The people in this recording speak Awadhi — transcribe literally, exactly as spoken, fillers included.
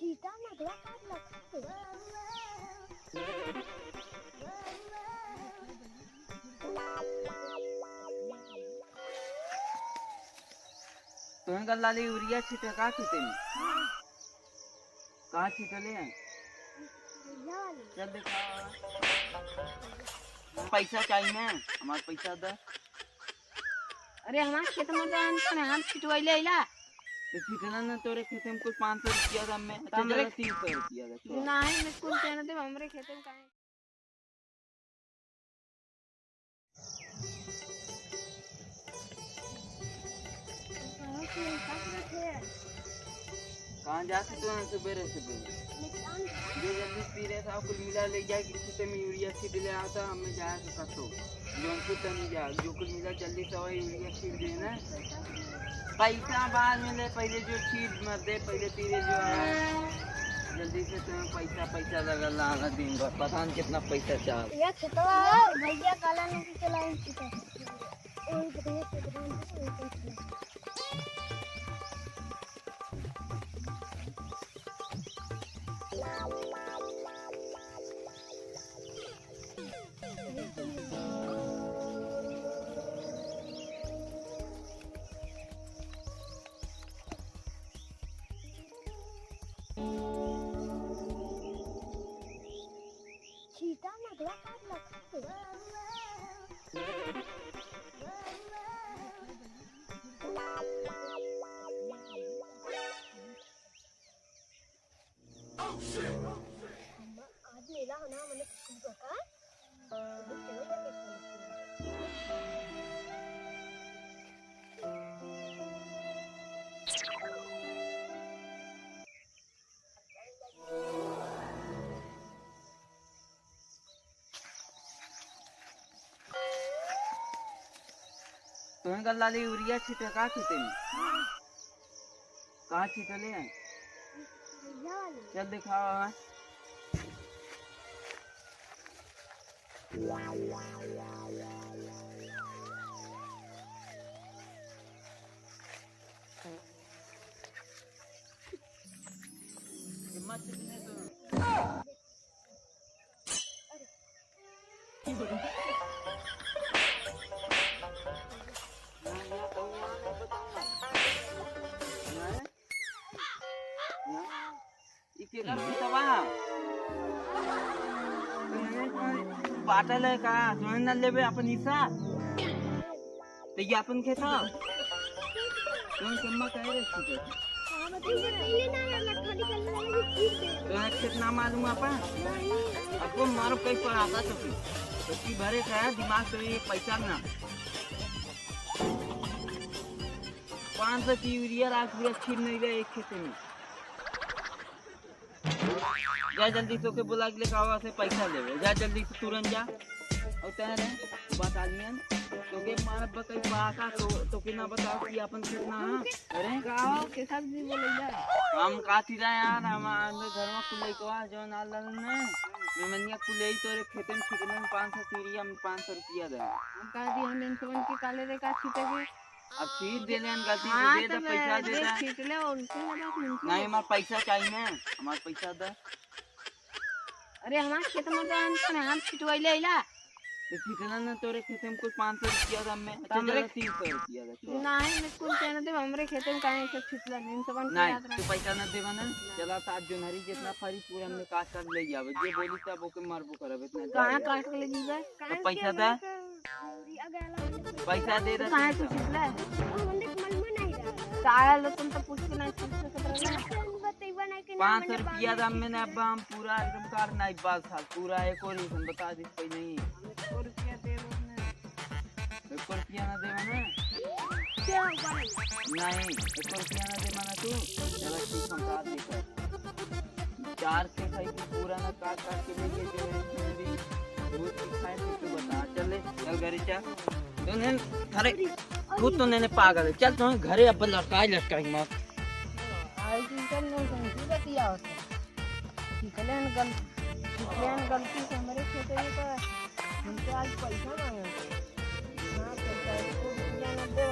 टीटा नगला काट लखा के। तुम्हें गल्ला ले यूरिया छीटे का खेते में? हाँ। कहाँ छीटे ले हैं? भैया वाले। चल देखा। पैसा चाहिए ना, हमारा पैसा दे। अरे हमारे खेत में तो हम, हम छिटवाइले अइला। तो छिटना ना, तोरे खेत में कुल पाँच सौ रुपया दाम में, तो अच्छा, हमरे चला तीन सौ रुपया दे, चला। नहीं, मैं कुल कहना दे, हमरे खेत में काहे? कहाँ जाते तो हैं सुबेरे सुबेरे? जो जल्दी पी रहे था, कुल मिला ले जाए कि खेते में यूरिया छीट ले आता, हमें जाए तो कतो। जो कुल तनी जा, जो कुल मिला जल्दी से वही यूरिया छीट दे ना। पैसा बाद में ले, पहले जो छीट मत दे, पहले तेरे जो है, जल्दी से तुम्हें पैसा, पैसा लगा, लगा दिन भर, पता नहीं कितना पैसा चाह। ये खेतवा है, भैया काला नहीं चलाए। छीटा नगला काट लखा के। आज मेला हो ना, मने कुछ बता। तुम्हें गल्ला ले यूरिया छीटे का खेते में? कहाँ छीटे ले हैं? चल दिखाओ, हाँ। ई केकर खेतवा? बाटल है का? तुम्हें न लेबे अपन हिस्सा? तो ये अपन खेत है? तुम कम्मा कहे रहे थे? तो खेत ना मालूम आपा? आपको मारो कहीं पर आता तो फिर। तो की भरे का है, दिमाग तो ये पैसा ना। पाँच सौ की यूरिया राख दिया, छीट नहीं गए एक खेत में। जा जल्दी से ओके बुला के लेके आवा से पैसा लेवे। जा जल्दी से तुरंत जा। और तहरे बात आदमियन तोके मारब बकई पाका तो, तोके ना बताओ कि अपन कितना है। अरे गाँव के सब जी बोले जा। हम काटी रहे यार, हम आने घर में कुल लइकवा जो ना ललन ने, मैं मनिया कुल यही तोरे खेते में छिटले में पाँच सौ यूरिया में पाँच सौ रुपया दे। हम कह दी हम इन सबन के काले रे का छिटे के। अब छीट दे लेन गलती से, हाँ, दे तो दे, पैसा दे दे। छीट ले, उनके ना बात, उनके नहीं, ना। हमार पैसा चाहिए ना, हमार पैसा दे। अरे, हमार खेत में तो हम, हम छिटवाइले अइला। तो छिटना ना, तोरे खेत में कुछ पाँच सौ रुपया दाम में, तो अच्छा, हमरे चला, तीन सौ रुपया दे, चला। नहीं, मैं कुल कहना दे, हमरे खेत में काहे से छिटला, नहीं, सब नहीं, याद रख। तू पैसा ना देबा ना, चला, तो आज जोनहरी जितना फरी पूरा हमने काट काट ले जावे, जे बोली तब ओके मारबो करब, इतना कहाँ जावे। काट के ले जीबे? तो पैसा दे। पैसा दे दे। काहे तू छिटला? साला लो, तुम तो पूछ के ना छिट सकत रहे। पाँच सौ रुपया दाम में ना अब्बा, हम पूरा एकदम कार नाइबा साल, पूरा एक और ही हम बता दी कोई नहीं। एक रुपया दे दो ना। एक रुपया ना देबा ना। क्या हुआ? नहीं, एक रुपया ना देबा ना तू। चला ठीक, हम काट देते। चार से खाई के पूरा ना काट काट के लेके जो है, इसमें भी बहुत कुछ खाए तो तू बता। चल ले, चल घरे चल। तू ने, अरे, खुद तो ने पागल है। चल, तू घरे अब लटकाई, लटकाई मत। आई चिंता नहीं, समझी बतिया होता। निकले न गल-, निकले न गलती से हमरे खेते में तो हमसे आज पैसा मांगे। ना पैसा, एको रुपया ना दे,